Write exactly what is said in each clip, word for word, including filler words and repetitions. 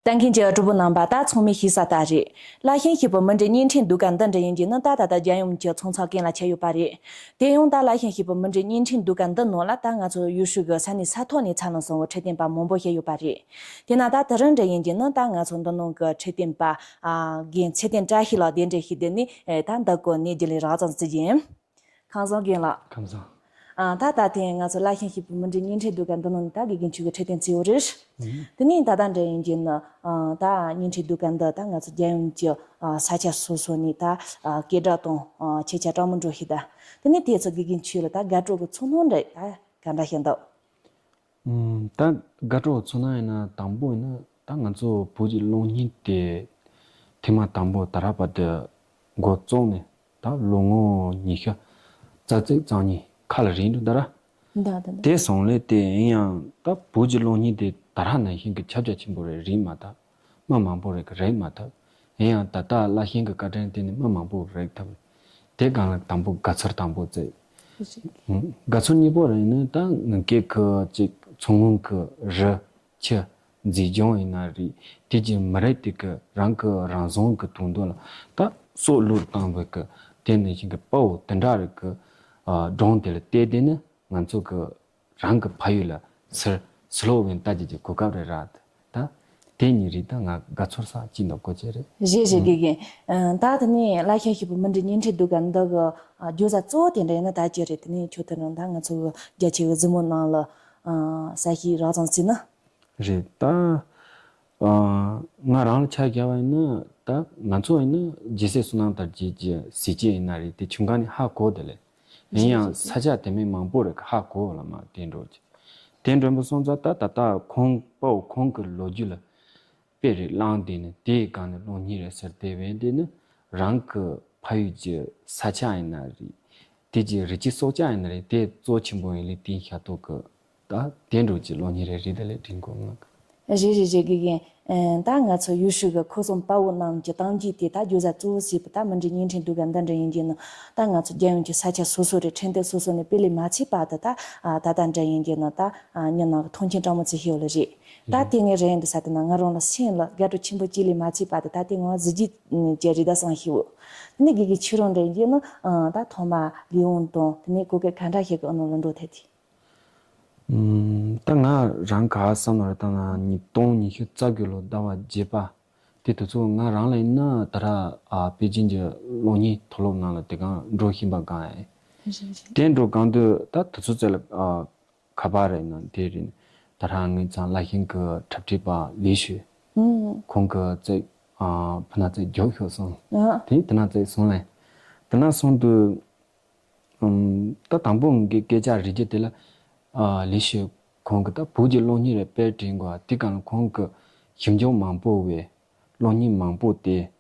ལྟ་མཁན་གྱི་གྲོགས་པོ་རྣམ་པ་ད་ཚང་མས་ཤེས་གསལ་ལྟར་རེད། བླ་ཤན་ཞེས་པའི་མུ་འབྲེལ་བརྙན་འཕྲིན་ཟློས་གར་འདི་འདྲ་ཡིན་གྱི་ནི་ད་ད་ལྟ་རྒྱལ་ཡོངས་ཀྱི་ཚོང་ཚོགས་ཀུན་ལ་ཁྱབ་ཡོད་པ་རེད། དེ་ཡང་ད་བླ་ཤན་ཞེས་པའི་མུ་འབྲེལ་བརྙན་འཕྲིན་ཟློས་གར་འདི་ནང་ལ་ད་ང་ཚོ་ཡུལ་ཤུལ་གྱི་ས་གནས་ས་ཐོག་ནས་འཚར་ལོངས་སོང་བའི་འཁྲབ་སྟོན་པ་མང་པོ་ཞིག་ཡོད་པ་རེད། དེས་ན་ད་དེ་རིང་འདྲ་ཡིན་གྱི་ནི་ད་ང་ཚོ་འདི་ནང་གི་འཁྲབ་སྟོན་པ་ཨ་རྒན་ཚེ་བརྟན་བཀྲ་ཤིས་ལགས་གདན་འདྲེན་ཞུས་ཏེ་ནི་ད་འདི་གོ་ནས་རྒྱུན་ལས་རགས་ཙམ་བརྩི་རྒྱུ་ཡིན། ཁམས་བཟང་རྒན་ལགས། ཁམས་བཟང་། ཨ་ད་ད་ཐེངས་ང་ཚོ་བླ་ཤན་ཞེས་པའི་མུ་འབྲེལ་བརྙན་འཕྲིན་ཟློས་གར་འདི་ནང་ནས་ད་དགེ་རྒན་ཁྱོད་ཀྱི་འཁྲབ་སྟོན་བརྩིས་ཡོད་རེད། ཨུ། དེ་ནས་ད་ལྟ་འདྲ་ཡིན་གྱི་ནི་ཨ་ད་བརྙན་འཕྲིན་ཟློས་གར་འདི་ད་ང་ཚོ་རྒྱལ་ཡོངས་ཀྱི་ཨ་ས་ཆ་སོ་སོ་ནས་ད་ཨ་སྐད་གྲགས་དང་ཨ་ཁྱབ་རྒྱ་གྲངས་མང་འགྲོ་ཞིག་ད། དེ་ནས་དེ་ཚོ་དགེ་རྒན་ཁྱོད་ལ་ད་དགའ་སྤྲོ་གི་ཚོར་སྣང་འདྲ་ད་ག་འདྲ་ཞིག་འདུག་ཨུམ། ད་དགའ་སྤྲོ་ཚོར་སྣང་ཡིན་ན་དང་པོ་ཡིན་ན་ད་ང་ཚོ་བོད་ཀྱི་གློག་བརྙན་དེ་ཐེངས་མ་དང་པོ་ད་རག་པ་དེ་འགོ་བཙུགས་ནས་ད་ལོ་ངོ་ཉི་ཤུ་རྩ་གཅིག་རྩ་གཉིས་ཁ་ལ་རེད་འདུག་ད་ར། ད་ད་ད། དེ་སོང་ལས་དེ་ཡིན་ཡང་ད་བོད་ཀྱི་གློག་བརྙན་དེ་ད་རག་ནང་བཞིན་གྱི་ཁྱབ་རྒྱ་ཆེན་པོ་རེད་རེད་མ་ཐག་མི་མང་པོ་རེད་གི་རེད་མ་ཐག་ཡིན་ཡང་ད་ལྟ་བླ་ཤན་གྱི་བཀའ་དྲིན་བརྟེན་ནས་མི་མང་པོ་རེད་ཐབས། དེ་སྒང་ལ་དང་པོ་དགའ་ཚོར་དང་པོ་བཙལ། ཨུ། དགའ་ཚོར་གཉིས་པོ་རེད་ནི་ད་ངི་སྐད་ཁུ་ཅིག་མཚོ་སྔོན་གྱི་རི་ཆུ་མཛེས་ལྗོངས་ཡིན་ན་རེད་དེ་གྱི་མི་རིགས་དེ་གི་རང་གི་རང་བཟུང་གི་དོན་དུ་ལ་ད་སྲོག་བློས་བཏང་བའི་གི་དེ་ནི་ཞིག་གི་དཔའ་བོ་དེ་འདྲ་རིགས་གི་སྒྲུང་དེ་ལ་བལྟས་དེ་ནི་ང་ཚོ་གི་རང་གི་ཕ་ཡུལ་ལ་ཚུར་སློབ་བན་ལྟ་རྒྱུ་གི་གོ་སྐབས་རེ་རག་ད། དེ་ཉིད་རེད་ད་ང་དགའ་ཚོར་ས་ཅི་འདྲ་གོ་ཆེ་རེད། རེད་རེད་དགེ་རྒན། ད་དེ་ནས་བླ་ཤན་ཞེས་པའི་མུ་འབྲེལ་བརྙན་འཕྲིན་ཟློས་གར་འདི་གི་བརྗོད་བྱ་གཙོ་བོ་དེ་འདྲ་ཡིན་ན་ད་ཅི་རེད། དེ་ནས་ཁྱོད་དེ་རིང་ད་ང་ཚོ་གི་རྒྱ་ཆེ་བའི་གཟིགས་མོ་ནང་ལ་ཨ་གསལ་བཤད་རགས་ཙམ་བྱས་ན། རེད་ད། ཨ་ང་རང་ལ་ཆ་བཞག་པ་ཡིན་ན་ད་ང་ཚོ་ཡིན་ན་རྒྱལ་སྲས་བསོད་ནམས་དར་རྒྱས་ཀྱི་གཟི་བརྗིད་ཡིན་ན་རེད་དེ་ཆུང་ཀ་ནས་ཧ་གོ་དེ་ལས། ཡིན་ཡང་ས་ཆ་དེ་མིན་མང་པོ་རེད་ཧ་གོ་ལ་མ་དེ་འགྲོ་ཅི། དེ་མགྲོན་པོ་སོང་ཙང་ད་ད་ལྟ་ཁོང་དཔའ་བོ་ཁོང་གི་ལོ་རྒྱུས་ལ་དཔེ་རེ་བླངས་དེ་ནི་དེའི་སྒང་ནས་གློག་བརྙན་རེ་ཟེར་དེ་བས་དེ་ནི་རང་གི་ཕ་ཡུལ་གྱི་ས་ཆ་ཡིན་ན་རེད། དེ་གྱི་རི་སྐྱེས་སྲོག་ཆགས་ཡིན་ན་རེད་དེ་གཙོ་ཆེན་པོ་ཡིན་ལས་དེའི་ཤ་ཏོག་གི་ད་དེ་འགྲོ་ཅི་གློག་བརྙན་རེ་རེད་དེ་ལས་དྲན་གོ་ང་གི། རེད་རེད་རེད་དགེ་རྒན། ད་ང་ཚོ་ཡུལ་ཤུལ་གྱི་ཁོ་ཚོ་དཔའ་བོ་རྣམས་ཀྱི་གཏམ་རྒྱུད་དེ་ད་བརྗོད་བྱ་གཙོ་བོ་བྱས་པ་ད་མུ་འབྲེལ་བརྙན་འཕྲིན་ཟློས་གར་འདི་འདྲ་ཡིན་གྱི་ནི་ད་ང་ཚོ་རྒྱལ་ཡོངས་ཀྱི་ས་ཆ་སོ་སོ་རེད་འཕྲིན་སྟེགས་སོ་སོ་ནས་སྤེལ་ལས་མ་བྱས་པ་དེ་ད་ད་ལྟ་འདྲ་ཡིན་གྱི་ནི་ད་མྱི་ནང་གི་མཐོང་མཆན་སྤྲང་མོ་ཚོས་ཤེས་ཡོད་ལ་རེད། ད་དེ་ངས་རེད་འདི་ས་དེ་ན་ང་རང་ལ་སེམས་ལ་དགའ་སྤྲོ་ཆེན་པོ་སྐྱེ་ལས་མ་བྱས་པ་དེ་ད་དེ་ང་གཟི་བརྗིད་ཀྱི་རེད་ད་བསམ་ཤེས་འོ། དེ་ནས་དགེ་རྒན་ཁྱེད་རང་འདྲ་ཡིན་གྱི་ནི་ད་ཐོག་མ་ལས་དབང་དང་དེ་ནས་གོ་སྐབས་ག་འདྲ་ཞིག་གི་ཨ་ནང་ལ་འགྲོ་ཐལ་དེ། ད་ང་རང་ག་བསམ་ན་རེ་ད་ང་ཉིས་སྟོང་ཉི་ཤུ་རྩ་དགུ་ལོ་ཟླ་བ་བརྒྱད་པ་དེ་དུས་ཚོད་ང་རང་ལ་ཡིན་ན་ད་ར་ཨ་པེ་ཅིན་གྱི་གློག་བརྙན་མཐོ་སློབ་ནང་ལ་དེ་གང་འགྲོ་བཞིན་པ་གང་ཡིན། དེ་འགྲོ་གང་དུས་ད་དུས་ཚོད་ཙེ་ལ་ཨ་ཁ་པར་རེ་ན་དེ་རིང་ད་ར་ངའི་ཚང་བླ་ཤན་གྱི་འཁྲབ་ཁྲིད་པ་ལི་ཤོད་ཁོང་གི་ཙེ་ཨ་ཕ་ན་ཙེ་མགྱོགས་ཤོག་སོང་དེ་དེ་ན་ཙེ་སོང་ལེ་དེ་ན་སོང་དུས། ད་དང་པོ་ངའི་སྐད་ཆ་རིག་རྒྱུ་དེ་ལ་ལི་ཤི་ཁོང་གི་ད་བོད་ཀྱི་གློག་བརྙན་རེ་དཔེ་དྲན་དགོས་དེ་གང་ལ་ཁོང་གི་ཞིབ་འཇུག་མང་པོ་བས་གློག་བརྙན་མང་པོ་དེ་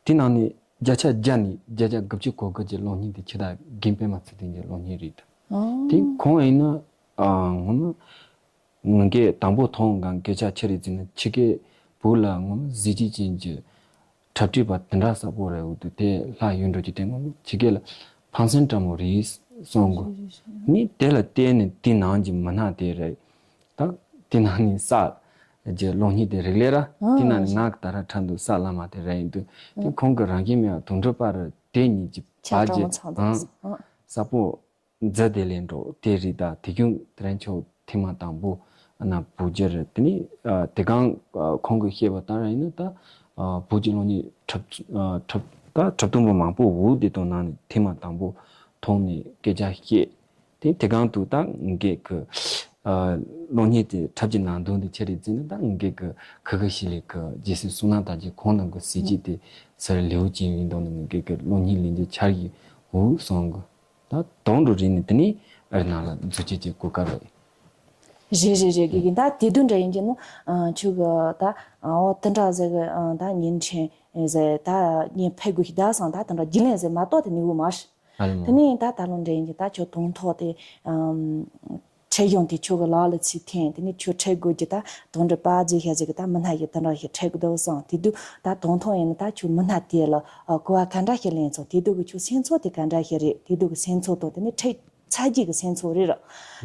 དེ་ནང་ནས་བརྒྱ་ཆ་བརྒྱ་ནས་བརྒྱ་ཆ་དགུ་བཅུ་གོ་དགུ་གི་གློག་བརྙན་དེ་ཁྱེད་ད་རྒན་པད་མ་ཚེ་བརྟན་གྱི་གློག་བརྙན་རེད། དེ་ཁོང་ཡིན་ན་ངོ་མ། ངེད་ཀྱིས་དང་པོ་མཐོང་གང་སྐད་ཆ་ཆེ་རེད་ཟེར་ན་ཕྱི་རྒྱལ་བོད་ལ་ངོ་མ་གཟི་བརྗིད་ཅན་གྱི་འཁྲབ་ཁྲིད་པ་དེ་འདྲ་ས་པོ་རེད་འོ་དུ་དེ་ལྷག་ཡོད་འགྲོ་གི་དེ་ངོ་མ་ཕྱི་རྒྱལ་ལ་ཕངས་སེམས་འདྲ་མོ་རེད་གསུང་གོ་ནི་དེ་ལ་བལྟས་ནས་དེ་ནང་གི་མི་སྣ་དེ་རེད་ད་དེ་ནང་ནས་ས་གི་གློག་བརྙན་དེ་རིག་ལས་ར་དེ་ནང་ནས་ང་གི་ད་ར་འཁྲབ་འདུག་ས་བླ་མ་དེ་རེད་ཡིན་དུས་དེ་ཁོང་གི་རང་བཞིན་མེད་པ་དོན་གྲུབ་པ་ར་དེ་གཉིས་ཀྱི་བར་གྱི་ས་པོ། མཛད་དེ་ལས་འགྲོ་དེ་རིགས་དང་དེ་རྒྱུན་དེ་རིང་ཆོ་ཐེངས་མ་དང་པོ་ན་བུ་རྒྱུ་རེད་དེ་ནི་དེ་གང་ཁོང་གི་བཤད་པ་ལྟར་ཡིན་ན་ད་བུ་རྒྱུ་གློག་བརྙན་འཁྲབ་འཁྲབ་ད་འཁྲབ་སྟོན་པ་མང་པོ་འུ་དེ་དང་ནང་ནས་ཐེངས་མ་དང་པོ་མཐོང་ནས་སྐད་ཆ་བཤད་དེ་དེ་གང་དུ་ད་ངེད་ཀྱི་གློག་བརྙན་དེ་འཁྲབ་ཀྱི་ནང་དོན་དེ་ཆེ་རེད་ཟེར་ན་ད་ངེད་ཀྱི་ཁ་ཁ་ཤི་ལེ་གི་རྗེས་སུ་བསོད་ནམས་དར་རྒྱས་ཁོང་རྣམས་ཀྱི་གཟི་བརྗིད་དེ་སར་ལེའུ་ཅན་ཡིན་དང་ནི་ངེད་ཀྱི་གློག་བརྙན་ལེན་རྒྱུ་ཆར་གྱི་འུ་སོང་གི་ད་དོན་དུ་རིག་ནས་དེ་ནས་ཨར་ནང་ལ་འཛུལ་བྱེད་ཀྱི་གོ་སྐབས་རེད། རེད་རེད་རེད་དགེ་རྒན་ད་དེ་དུས་འདྲ་ཡིན་གྱི་ནི་ཁྱོད་ཀྱི་ད་འོ་དེ་འདྲ་ཟེར་གི་ད་བརྙན་འཕྲིན་ཟེར་ད་བརྙན་ཕེབས་དགོས་ཤིག་ད་སང་ད་དེ་འདྲ་རྒྱུན་ལས་ཟེར་མ་གཏོགས་དེ་ནི་འུ་མ་རེད། དེ་ནས་ད་ད་ལོ་འདྲ་ཡིན་གྱི་ད་ཁྱོད་དོན་ཐོག་དེ་འཁྲབ་གཞུང་དེ་ཁྱོད་ཀྱི་ལག་ལ་ཚུར་འཐེན་དེ་ནས་ཁྱོད་འཁྲབ་དགོས་ཀྱི་ད་དོན་འགྲུབ་པ་ཟེར་ཤ་ཟེར་གི་ད་མི་སྣ་ཞིག་དེ་འདྲ་ཞིག་འཁྲབ་དགོས་འདུག་བསམ་དེ་དུས་ད་དོན་ཐོག་ཡིན་ན་ད་ཁྱོད་མི་སྣ་དེ་ལ་གོ་བ་ག་འདྲ་ཞིག་ལེན་ཚོགས་དེ་དུས་ཀྱི་ཁྱོད་སེམས་ཚོར་དེ་ག་འདྲ་ཞིག་རེད་དེ་དུས་ཀྱི་སེམས་ཚོར་དང་དེ་ནས་འཁྲབ་ཚར་རྗེས་ཀྱི་སེམས་ཚོར་རེད་ར།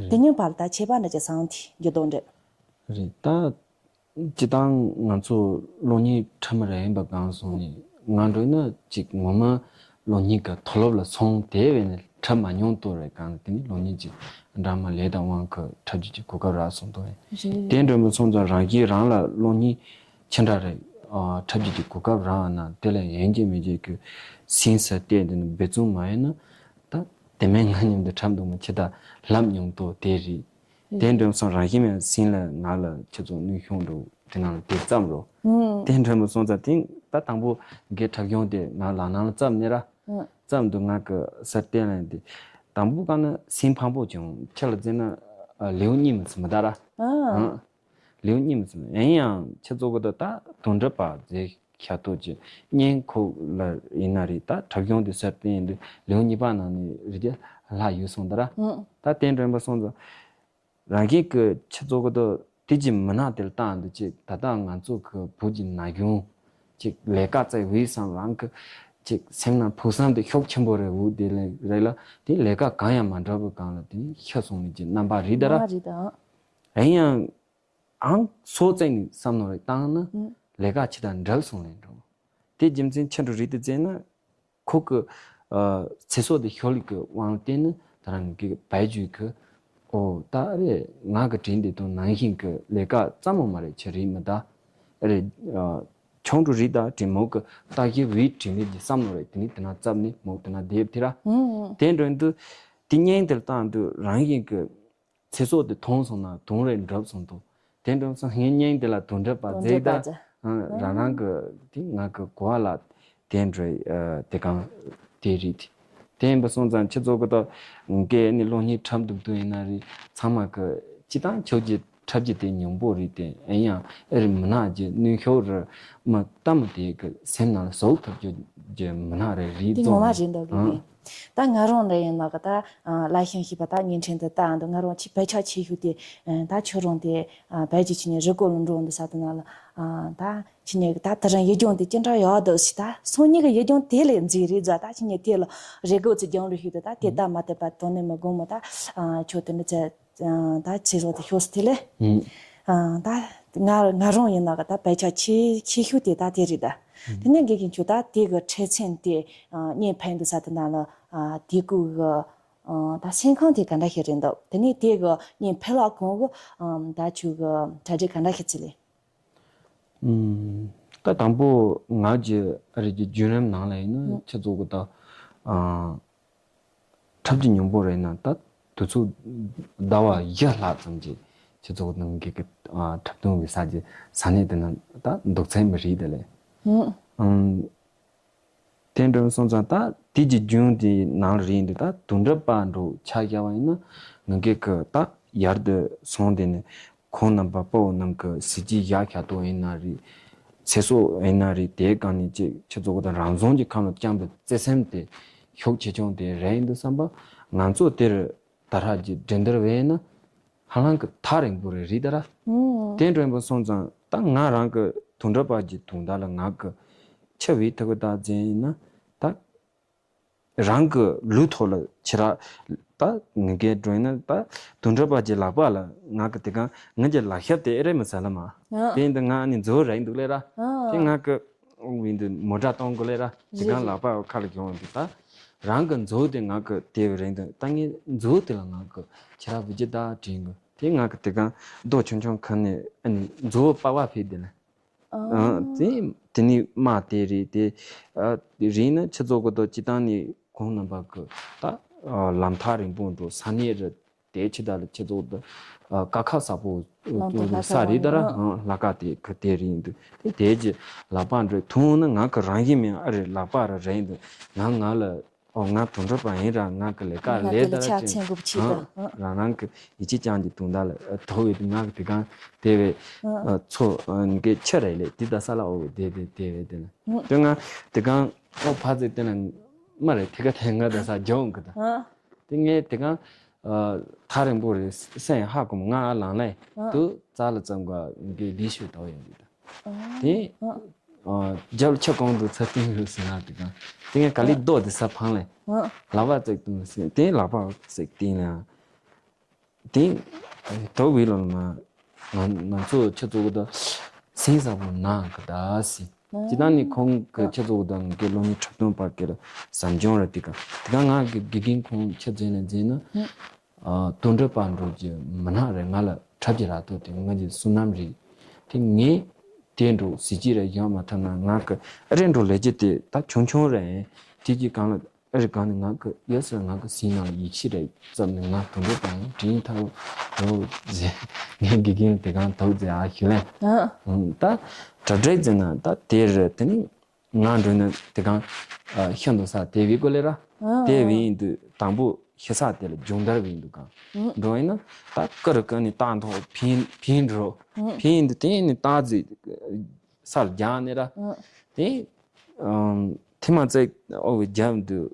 དེ་གཉིས་བར་ལ་ད་ཁྱད་པར་འདྲ་ཅིག་བསམ་དེ་འགྱུར་ལྡོག་འདྲ། རེད་ད། སྤྱིར་བཏང་ང་ཚོ་གློག་བརྙན་འཁྲབ་མི་རེ་ཡིན་པ་གང་སོང་ནས་ང་འགྲོ་ན་ཅིག་ངོ་མ་གློག་བརྙན་གྱི་མཐོ་སློབ་ལ་སོང་དེ་བས་ནས་འཁྲབ་མ་མྱོང་ཏོ་རེད། གང་དེ་ནི་གློག་བརྙན་ཅིག་འདྲ་མ་ལས་དང་དབང་གི་འཁྲབ་རྒྱུ་ཅིག་གོ་སྐབས་རག་སོང་ཏོ་རེད། རེད། དེ་འདྲ་མི་སོང་ཙང་རང་གིས་རང་ལ་གློག་བརྙན་ཅི་འདྲ་རེད་འཁྲབ་རྒྱུ་ཅིག་གོ་སྐབས་རག་ན་དེ་ལས་ཡན་གྱི་མི་རྒྱུད་ཀྱི་སེམས་སུ་བལྟས་འདི་ནི་འབད་བརྩོན་མ་ཡིན་ན་ད་དེ་མིན་ང་མཉམ་དུ་འཁྲབ་འདུག་མི་ཁྱེད་ད་ལབ་མྱོང་ཏོ་དེ་རེད། དེ་འདྲ་སོང་རང་བཞིན་མེད་སེམས་ལ་ང་ལ་ཁྱེད་ཚོ་ནུས་ཤོང་འགྲོ་དེ་ནང་ལ་དེ་བརྩམས་རོ། ཨང་། དེ་འདྲ་མོ་སོང་ཙང་དེ་ད་དང་པོ་འགའི་འཁྲབ་གཞུང་དེ་ང་ལག་ནང་ལ་བརྩམས་ནས་ར། ཨང་། བརྩམས་འདུག་ང་གི་སར་བསྟན་ལ་དེ་དང་པོ་གང་ན་སེམས་ཕམ་པོ་བྱུང་ཁྱེད་ལ་བརྩིས་ན་ལེའུ་གཉིས་མི་ཚུད་མི་ད་ར། ཨང་། ལེའུ་གཉིས་མི་ཚུད་ཡིན་ཡང་ཁྱེད་ཚོ་གི་ད་ད་དོན་འགྲུབ་པ་མཛད་ཤ་ཐོག་ཅིག་བརྙན་ཁོག་ལ་ཡིན་ན་རེད། ད་འཁྲབ་གཞུང་དེ་སར་བསྟན་ཡིན་དུས་ལེའུ་གཉིས་པ་ནང་ནས་རེད་དེ་ལྷག་ཡོད་སོང་ད་ར། ཨང་། ད་དེ་འདྲ་མོ་སོང་ཙང་། རང་གིས་ཀྱི་ཁྱི་ཚོ་གི་དོ་དེ་ཀྱི་མི་ནག་དེ་ལ་བཏང་འདུག་ཅིག་ད་ལྟ་ང་ཚོ་གི་བོད་ཀྱི་ན་གཞོན་ཅིག་ལས་ཀ་བཙལ་བའི་བསམ་རང་གི་ཅིག་སེམས་ནང་ཕུགས་བསམ་དེ་ཤུགས་ཆེན་པོ་རེད་འུ་དེ་ལས་རེད་ལ་དེ་ལས་ཀ་གང་ཡང་མ་འགྲོ་བའི་སྒང་ལ་དེ་ཤི་སོང་ནས་ཀྱི་རྣམ་པ་རེད་ད་ར། མ་རེད་ད། ཡིན་ཡང་ཨང་སོ་བཙལ་ནས་བསམ་ནོ་རེད་བཏང་ན་ཨང་ལས་ཀ་ཅི་དང་འགྲུབ་སོང་ལས་འགྲོ། དེ་རྒྱུ་མཚན་ཆི་འགྲོ་རེད་དེ་བཙལ་ན། ཁོ་གི་ཚེ་སྲོག་དེ་ཤོར་ལུགས་ཀྱི་དབང་བསྟན་ནི་ད་རང་གི་བལ་རྒྱུད་ཀྱི་ཨོ་ད་རེད་ང་གི་དྲིན་དེ་དང་ནང་བཞིན་གྱི་ལས་ཀ་ཙམ་མོ་མ་རེད་ཆི་རེད་མི་ད་རེད། ཆུང་དུ་རེད་ད་དྲིན་མོ་གི་ལྟ་ཞིབ་བའི་དྲིན་ལས་ཀྱི་བསམ་བློ་རེད། དེ་ནི་དེ་ན་བཙབ་ནི་མོ་དེ་ན་བསྡེབས་དེ་ར། དེ་འདྲ་འདུག་དེ་སྙིང་དེར་བཏང་དུས་རང་བཞིན་གྱི་ཚེ་སྲོག་དེ་ཐོང་སོང་ན་དོན་རེ་འགྲུབ་སོང་དོ། དེ་འདྲ་སོང་ངའི་སྙིང་དེ་ལ་དོན་འགྲུབ་པ་དོན་མཛད་འགྲུབ་པ་ད་མཛད། རང་རང་གི་དེ་ང་གི་གོ་བ་ལ་དེ་འདྲ་དེ་གང་དེ་རེད། དེ་ཡིན་པ་སོང་ཙང་ཁྱེད་ཚོ་གི་ད་ངས་ནི་གློག་བརྙན་འཁྲབ་འདུག་དུས་ཡིན་ན་རེད། ཚང་མ་གི་སྤྱི་བཏང་ཁྱོད་ཀྱི་འཁྲབ་རྒྱུ་དེ་མྱོང་པོ་རེད་དེ་ཡིན་ཡང་ཨེ་རེད་མི་ནག་གི་ནུས་ཤོག་རེད་མི་ལྟ་མི་དེ་གི་སེམས་ནང་ལ་ཟུག་ཐུབ་རྒྱུ་གི་མི་ནག་རེད་རེད་དེ་ངོ་མ་རྫོང་རེད་འདུག་གི་ཨང་། ད་ང་རང་ལ་ཡིན་ལགས་ད་ལ་ཤང་ཤིག་པ་ད་བརྙན་འཕྲིན་དུ་ལྟ་འདུག་ང་རང་ཆེས་བེད་ཆ་ཆེ་ཤོས་དེ་ད་ཁྱོད་རང་དེ་བལ་གྱི་ཆི་ནས་རི་སྐོར་ལ་འགྲོ་འདུག་ས་དེ་ན་ལ་ད་ཆི་ནས་ད་དེ་རིང་ཡིག་རྒྱུགས་དེ་ཅི་འདྲ་ཡག་འདུག་ཞིག་ད་སང་ཉིན་གི་ཡིག་རྒྱུགས་དེ་ལས་མཛེས་རེད་ཟ་ད་ཆི་ནས་དེ་ལ་རི་སྐོར་ཚོ་རྒྱང་རིང་ཤོས་དེ་ད་དེ་ད་མ་དེ་པ་དོན་ནས་མི་དགོངས་མོ་ད་ཁྱོད་དེ་འདྲ་ཚེ། ད་ཆེ་བཟོ་དེ་ཤོག་སི་དེ་ལས། ཨང་། ད་ང་ང་རང་ཡིན་ན་ག་ད་བེད་ཆ་ཆེ་ཆེ་ཤོས་དེ་ད་དེ་རེད་ད། དེ་ནས་དགེ་རྒན་ཁྱོད་ད་དེ་གི་འཕྲལ་མཚན་དེ་བརྙན་ཕན་འདུག་ས་དེ་ན་ལ་དེ་གུ་གི་ད་སེམས་ཁམས་དེ་ག་འདྲ་ཞིག་རེད་འདུག་དེ་ནས་དེ་གི་བརྙན་ཕན་ལ་གོང་གི་ད་ཁྱོད་གི་གྲ་སྒྲིག་ག་འདྲ་ཞིག་བྱས་ལེ། ད་དང་པོ་ང་གི་ཨ་རི་གི་བརྒྱུད་རིམ་ནང་ལ་ཡིན་ན་ཁྱེད་ཚོ་གི་ད། འཁྲབ་རྒྱུ་མྱོང་པོ་རེད་ན་ད་དུས་ཚོད་ཟླ་བ་བཞི་ལྷག་ཙམ་གྱི་སྤྱི་ཚོགས་ནང་གི་གི་འཁྲབ་སྟོན་བྱེད་ས་ཀྱི་ས་གནས་དེ་ན་ད་འདུག་ཚད་མི་རིགས་དེ་ལས། ཨང་། དེ་འདྲ་སོང་ཙང་ད་དེ་གྱི་རྒྱུན་དེ་ནང་ལ་རིགས་འདི་ད་དུང་འདྲ་པ་འགྲོ་ཆ་བཞག་པ་ཡིན་ན་ང་གི་གི་ད་ཡར་དུ་སོང་དེ་ནས། ཁོང་རྣམ་པ་དཔའ་བོ་རྣམས་ཀྱི་གཟི་བརྗིད་བཞག་བཞག་ཏོ་ཡིན་ན་རེད། ཚེ་སྲོག་ཡིན་ན་རེད་དེའི་སྒང་ནས་ཅིག་ཁྱེད་ཚོ་གི་དང་རང་བྱུང་གི་ཁམས་ལ་བཅངས་པའི་བརྩེ་སེམས་དེ་ཤུགས་ཆེ་ཆུང་དེ་རེད་འདུག་བསམ་པ་ང་ཚོ་དེར་ད་རག་གི་འགྲན་བསྡུར་བས་ན་ཧ་ལམ་གི་ཐག་རིང་པོ་རེད་རེད་ད་ར། དེ་འདྲ་ཡིན་པ་སོང་ཙང་ད་ང་རང་གི་དུང་འདྲ་པ་གི་དུང་ཟླ་ལ་ང་གི་ཆེ་བའི་ཐུག་གི་ད་རྫས་ཡིན་ན་ད། རང་གི་ལུས་ཐོག་ལ་ཕྱི་ར་ད་ངེད་ཀའི་འགྲོ་ཡིན་ན་ད་དུང་འདྲ་པ་གྱི་ལག་པ་ལ་ང་གི་དེ་གང་ངེད་ཀྱི་ལག་ཤབ་དེ་ཨེ་རེད་མི་ཟ་ལ་མ། ཨ། དེ་ཡིན་དུ་ང་ནི་མཛོ་ར་ཡིན་འདུག་ལེ་ར། ཨ། དེ་ང་གི་ཨོ་ཡིན་དུ་མོ་ཊ་གཏོང་དགོས་ལེ་ར་དེ་གང་ལག་པ་ཁ་ལ་གྱོང་འདུག་ད་རང་གི་མཛོ་དེ་ང་གི་དེ་བའི་རིང་དུ་ད་ངའི་མཛོ་དེ་ལ་ང་གི་ཕྱི་ར་བུ་ཅི་ད་དྲིན་གི་དེ་ང་གི་དེ་གང་རྡོ་ཆུང་ཆུང་ཁ་ནས་ཨ་ནི་མཛོ་པགས་པ་ཕེབས་དེ་ལ། ཨ། དེ་དེ་ནི་དམག་དེ་རེད་དེ། ཨ། རིང་ན་ཁྱེད་ཚོ་གི་དོ་སྤྱི་བཏང་ནི་ཁོང་རྣམ་པ་གི་ད་ལམ་ཐག་རིང་པོ་འགྲོ་ས་གནས་རེད་དེ་ཕྱི་ད་ལ་ཁྱེད་ཚོ་གི་དཀའ་ཁག་ས་པོ་ལམ་དེ་ལྷག་ས་རེད་ད་ར་ལྷག་ས་ལྷག་དཀའ་དེ་གི་དེ་རིང་འདུག་དེ་དེ་གི་ལག་པ་འགྲོ་ཐུང་ན་ང་གི་རང་བཞིན་མིན་ཨ་རེད་ལག་པ་ར་རིང་འདུག་ང་ང་ལ། ཨོ་ང་དུང་འགྲོ་པ་ཡིན་ར་ང་གི་ལས་ཀ་ང་ལས་དེ་ལ་དར་ཆ་ཅན་མཚན་དགུ་བ་ཆེ་ཨ་དང་། རང་རང་གི་ཡིད་ཆེས་ཅན་གྱི་དུང་ཟླ་ལ་ཐོ་བའི་དུ་ང་གི་དེ་གང་དེ་བས་ཨ་ཚོ་ངའི་ཆ་རེ་ལས་དེ་ད་ས་ལ་ཨོ་བའི་དེ་དེ་དེ་བས་དེ་ན་དེ་ང་དེ་གང་ཨོ་ཕ་ཚིག་དེ་ན་མ་རེད་དེ་ག་དེ་ང་ད་ས་ཇོང་གི་ད་དེ་ངས་དེ་གང་ཐག་རིང་པོ་རེད་སེམས་ཧ་གོ་ང་ཨ་ལང་ལས་དུ་རྩ་ལ་ཙམ་ག་ངའི་ལི་ཤུ་ད་ཡོང་གི་ད། དེ་རྒྱབ་ལ་ཆ་གང་འདུག་ཚ་ཏིང་རུ་ཟེར་ན་དེ་གང་དེ་ངས་ག་ལེ་རྡོ་དེ་ས་ཕང་ལས་ལག་པ་བཙུགས་དུང་ཟེར་དེ་ལག་པ་བཙུགས་ཏིང་ལ་དེ་དོ་བི་ལོ་མ་ ང་ང་ཚོ་ཁྱེད་ཚོ་གི་ད་སེམས་ས་བོ་ནང་གི་ད་སི། ཅི་ད་ནི་ཁོང་གི་ཁྱེད་ཚོ་གི་ད་ངི་གི་ལོ་ཉི་འཁྲབ་སྟོན་པ་གི་ལ་ཟམ་ཅོང་ར་དེ་ག་དེ་ག་ང་གི་དགེ་རྒན་ཁོང་ཁྱེད་ཚོ་ནས་འཛིན་ན། དོན་གྲུབ་པ་འགྲོ་རྒྱུ་མི་སྣ་རེད། ང་ལ་འཁྲབ་རྒྱུ་རག་ཐོག་དེ་ང་གི་བསོད་ནམས་རེད། དེ་ངས་དེ་འགྲོ་གཟི་བརྗིད་རེ་ཡོང་མ་ཐུབ་ན་ང་གི་ཨ་རེ་འགྲོ་ལས་རྒྱུ་དེ་ད་ཆུང་ཆུང་རེད། དེ་གི་གང་ལ་ཨ་རེ་གང་ནས་ང་གི་ཡོད་ཟེར། ང་གི་སེམས་ནང་ལ་ཡིད་ཆེས་རེ་བརྩམས་ནས་ང་དོན་གྲུབ་པ་ཡང་དྲིན་ཐག་རོ་ཟེར། ངས་དགེ་རྒན་དེ་གང་ཐུག་ཟེར་ཨ་ཞུ་ལེ། ད་གྲ་སྒྲིག་ཟེར་ན་ད་དེ་རེད། དེ་ནི། ང་འགྲོ་ན་དེ་གང་ཤིན་ཏུ་ས་དེ་བི་གོ་ལེ་ར། དེ་བི་ཡིན་དུས་དང་པོ་ཤི་ས་དེ་ལ་སྦྱོང་བརྡར་བི་ཡིན་དུས་གང་འགྲོ་ཡིན་ན་ད་ཀི་རུ་ཀི་ནི་ཏག་འཐོག་ཕིན་ཕིན་འགྲོ། ཕིན་ཡིན་དུས་དེ་ནི་ཏག་ཙི་ས་ལ་རྒྱག་ནི་ར། དེ་ཐི་མ་ཙེ་ཨོ་བི་རྒྱབ་དུས་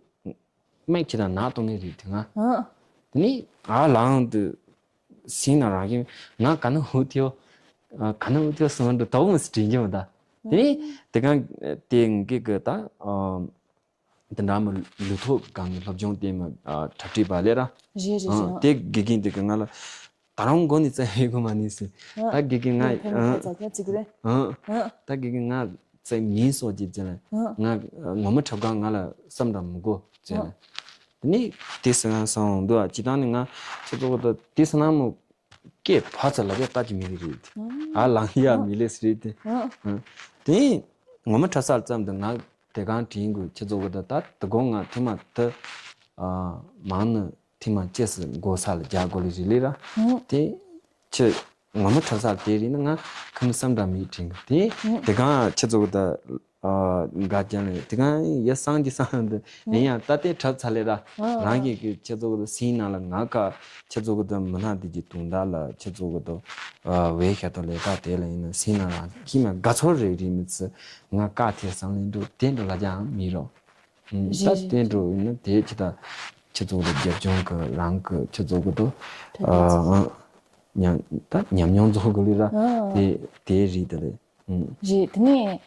མིག་ཁྱེད་དང་ནག་གཏོང་ནི་རེད་དེ་ང་། དེ་ནི་ཨ་ལང་དུས། སེམས་ནང་རང་བཞིན་ང་ག་ན་ཧུ་ཐིའོ། ག་ན་ཧུ་ཐིའོ་སོང་འདྲ་དོག་མི་སྲིད་དྲན་གྱི་མི་ད། དེ་ནས་དེ་གང་དེ་ངེད་ཀྱི་ད་དེ་འདྲ་མི་ལུས་ཐོག་སྒང་གི་སློབ་སྦྱོང་དེ་མི་གྲ་སྒྲིག་པ་ལས་ར། རེད་རེད་རེད། དེ་དགེ་རྒན་དེ་གི་ང་ལ་ད་རུང་མགོ་ནས་བཙལ་ཡོད་གི་མ་ནི་སི། ད་དགེ་རྒན་ང་ཕན་ཕན་ཚ་ཁྱོད་ཅིག་རེད། ད་དགེ་རྒན་ང་ཙེ་མིན་སོགས་ཀྱི་ཙེ་ལ་ང་ངོ་མ་འཁྲབ་གང་ང་ལ་བསམ་དྲ་མི་དགོས་ཙེ་ལ། དེ་ནས་དེ་སི་ང་སང་འདུག་ཨ་ཅི་ད་ནི་ང་ཁྱེད་ཚོ་གི་ད་དེ་སི་ན་མོ། སྐད་བག་ཚ་ལ་རྒྱ་ལྟ་ཅི་མི་རེད། ཨ་ལང་ཡ་མི་ལས་རེད་དེ། དེ་ངོ་མ་ཁྲ་སར་ཙམ་དུ་ང་དེ་གང་དྲིན་གོ་ཁྱེད་ཚོ་གི་ད་ད་དུ་གོང་ང་ཐེ་མ་དུ་མང་ནི་ཐེ་མ་ཅེས་སི་མགོ་ས་ལ་རྒྱ་གོ་ལི་རི་ལི་ར། དེ་ཁྱེད་ངོ་མ་ཁྲ་སར་དེ་རི་ནི་ང་ཁམ་བསམ་འདྲ་མི་དྲིན་གི་དེ་དེ་གང་ཁྱེད་ཚོ་གི་ད། དགའ་ཀྱང་ལས་དེ་གང་ཡ་སང་གི་སང་དུ་ཡིན་ཡང་ད་ལྟའི་གྲབས་ཚ་ལས་ར། རང་གི་གི་ཁྱེད་ཚོ་གི་སེམས་ནང་ལ་ང་ཀ་ཁྱེད་ཚོ་གི་དུ་མི་སྣ་དེ་གི་དུང་ཟླ་ལ་ཁྱེད་ཚོ་གི་དུ་བའི་ཤ་དོ་ལས་ཀ་དེ་ལ་ཡིན་ན་སེམས་ནང་ལ་ཁྱི་མ་དགའ་ཚོར་རེ་རེ་མི་ཚི་ང་ཀ་དེ་བསམ་ལེན་འགྲོ་དེ་འགྲོ་ལ་ཀྱང་མི་རོ། ད་དེ་འགྲོ་ཡིན་ན་དེ་ཁྱེད་ད་ཁྱེད་ཚོ་གི་རྒྱབ་ལྗོངས་གི་རང་གི་ཁྱེད་ཚོ་གི་དུ་ཉམས་ད་ཉམས་མྱོང་ཚོ་གི་ལས་ར། དེ་དེ་རེད་དེ་ལས། རེད། དེ་ནས་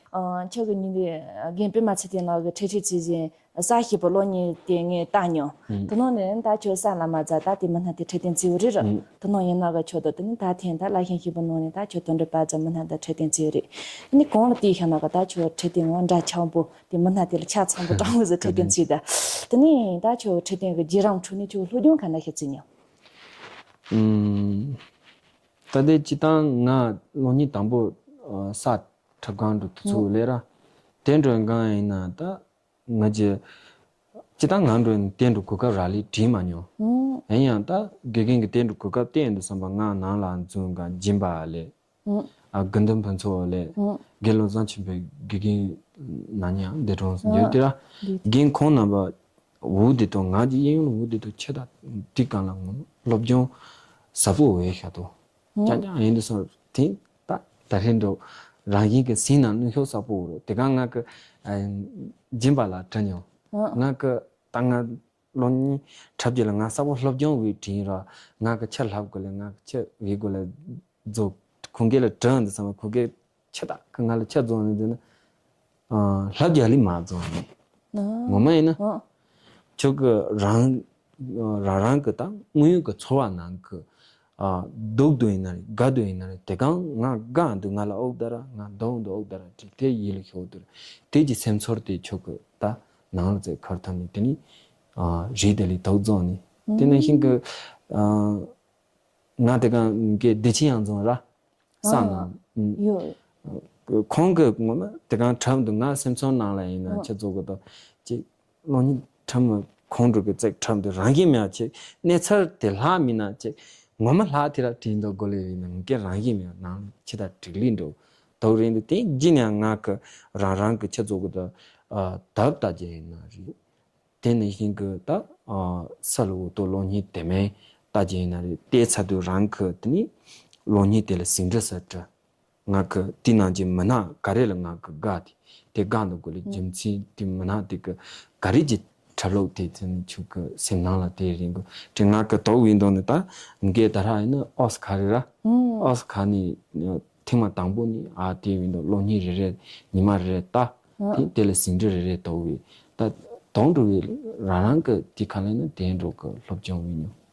ཁྱོད་ཀྱི་ཉིན་རེ་རྒན་པད་མ་ཚེ་བརྟན་ལགས་ཀྱི་འཕྲེད་འཕྲེད་བྱེད་བཞིན་གསར་ཞིག་པོ་གློག་བརྙན་དེ་ངས་བལྟས་མྱོང་། དེ་ནང་ནས་ད་ཁྱོད་གསར་ལ་མ་ཛ་ད་དེ་མི་སྣ་དེ་འཕྲོད་བསྟེན་བརྩི་བ་རེད་ར། དེ་ནང་ཡིན་ན་ག་ཁྱོད་དོ་དེ་ནི་ད་ཐེངས་ད་བླ་ཤན་ཞིག་པོ་ནང་ནས་ད་ཁྱོད་དོན་འགྲུབ་པ་ཛ་མི་སྣ་ད་འཕྲོད་བསྟེན་བརྩི་བ་རེད། དེ་ནི་གང་ལ་བལྟས་ཤ་ན་ག་ད་ཁྱོད་འཕྲོད་བསྟེན་ངོ་འདྲ་ཆགས་པོ་དེ་མི་སྣ་དེ་ལ་ཆ་ཚང་པོ་དྲང་བོ་ཟེར་འཕྲོད་བསྟེན་བརྩི་ད། དེ་ནི་ད་ཁྱོད་འཕྲོད་བསྟེན་གྱི་བརྒྱུད་རིམ་ཁྲོད་ནས་ཁྱོད་སློབ་སྦྱོང་ག་འདྲ་ཞིག་བརྩི་མྱོང་། ད་ལྟའི་སྤྱི་བཏང་ང་གློག་བརྙན་དང་པོ་ས་འཁྲབ་ཁང་དུ་དུས་ཚོད་ལས་ར། དེ་འགྲོ་གང་ཡིན་ན་ད་ང་ཅི་སྤྱི་བཏང་ང་འགྲོ་དེ་འགྲོ་གོ་སྐབས་རག་ལས་བྲིས་མ་མྱོང་། ཡིན་ཡང་ད་དགེ་རྒན་གྱི་དེ་འགྲོ་གོ་སྐབས་བསྟན་འདུག་བསམ་པ་ང་ནང་ལ་འཛུལ་ག་སྦྱིན་པ་ལས། ཨ་དགེ་འདུན་ཕུན་ཚོགས་ལས། དགེ་སློང་བཟང་ཆེན་པོའི་དགེ་རྒན་ན་ཉང་འདས་གྲོངས་སུ་ཡོད་དེ་ར། རྒན་ཁོང་རྣམ་པ། འུ་དེ་དང་ང་གི་གཡས་གཡོན་ལ་འུ་དེ་དང་ཁྱེད་དང་དེ་གང་ལ་ངོ་སློབ་སྦྱོང་ཟབ་པོ་བས་ཤ་དོ། ཅང་ཅང་ཡིན་དུ་སོང་དེ་ད་ད་རེས་འགྲོ་རང་བཞིན་གྱི་སེམས་ནང་ནུས་ཤོག་ཟབ་པོ་རོ་དེ་གང་ང་གི་སྦྱིན་པ་ལ་དྲན་མྱོང་། ང་གི་ད་ང་གློག་བརྙན་འཁྲབ་རྒྱུ་ལ་ང་ཟབ་པོ་སློབ་སྦྱོང་བས་དྲིན་ར་ང་གི་ཁྱེད་ལྷབ་དགོས་ལ་ང་གི་ཁྱེད་བས་དགོས་ལ་རྫོགས་ཁོང་གི་ལ་དྲན་འདུ་བསམ་ཁོང་གི་ཁྱེད་དག་གི་ང་ལ་ཁྱེད་རྫོགས་ནས་འདི་ན། ལྷ་རྒྱ་ལི་མ་རྫོགས་ནས། ངོ་མ་ཡིན་ན། ཁྱོད་ཀྱི་རང་རང་རང་གི་དང་དངོས་ཡོད་ཀྱི་འཚོ་བ་ནང་གི་སྡུག་དུ་ཡིན་ན་རེད་དགའ་དུ་ཡིན་ན་རེད་དེ་གང་ང་དགའ་འདུག་ང་ལ་ཨོག་ད་ར་ང་སྡུག་འདུག་ཨོག་ད་ར་དྲིས་དེ་ཡིད་ལ་ཤོག་འདུག་དེ་གྱི་སེམས་ཚོར་དེ་ཁྱོད་ཀྱི་ད་ནང་ལ་ཚེ་ཁར་ཐོན་ནས་དེ་ནི་རེད་དེ་ལི་དོག་རྫོགས་ནས་དེ་ནང་བཞིན་གྱི་ང་དེ་གང་གི་བདེ་ཆེན་ཡང་རྫོང་ར། བསམ་ན། ཡོད། ཁོང་གི་ངོ་མ་དེ་གང་འཁྲབ་འདུག་ང་སེམས་ཚོར་ནང་ལ་ཡིན་ན་ཁྱེད་ཚོ་གི་དང་ཅིག་གློག་བརྙན་འཁྲབ་མི་ཁོང་འགྲོ་གི་ཙེག་འཁྲབ་འདུག་རང་བཞིན་མེད་ཅིག་གནས་ཚུལ་དེ་ལྷག་མིན་ན་ཅིག་ངོ་མ་ལྷག་དེ་ར་དྲིན་དུ་དགོ་ལེ་ཡིན་ན་ངི་ཀེ་རང་བཞིན་མེད་ནང་ཁྱེད་ད་དྲིག་ལི་འགྲོ་དོག་རིང་དུ་དེ་བགྱིས་ནས་ང་གི་རང་རང་གི་ཁྱེད་ཚོ་གི་དང་དབ་ལྟ་རྒྱུ་ཡིན་ན་རེད། དེ་ནང་བཞིན་གྱི་ད་ས་ལུ་འོ་ཏོ་གློག་བརྙན་དེ་མིན་ལྟ་རྒྱུ་ཡིན་ན་རེད་བལྟས་ཚར་དུས་རང་གི་དེ་ནི་གློག་བརྙན་དེ་ལ་ཟིན་བྲིས་ས་བྲི། ང་གི་དེ་ནང་གི་མི་སྣ་ག་རེ་ལ་ང་གི་དགའ་དེ་དེ་དགའ་འདུག་དགོས་ལས་རྒྱུ་མཚན་དེ་མི་སྣ་དེ་གི་ག་རེ་གྱི་འཁྲབ་ལུགས་དེ་དེ་ནི་ཆུ་གི་སེམས་ནང་ལ་དེ་རིང་གི་དེ་ང་གི་དོག་བིན་དོག་ནི་ད་འགས་ད་ར་ཡིན་ན་ཨོ་སི་ཁ་རེ་ར་ཨོ་སི་ཁ་ནི། ཐེངས་མ་དང་པོ་ནི་ཨ་དེ་བིན་དུ་གློག་བརྙན་རེ་རེ་ཉི་མ་རེ་རེ་ལྟ། དེ་དེ་ལ་ཟིན་བྲིས་རེ་རེ་དོ་བས་ད་དོང་འགྲོ་བའི་རང་རང་གི་དེ་ཁ་ལ་ནི་དེ་འགྲོ་གི་སློབ་སྦྱོང་བའི་མྱོང་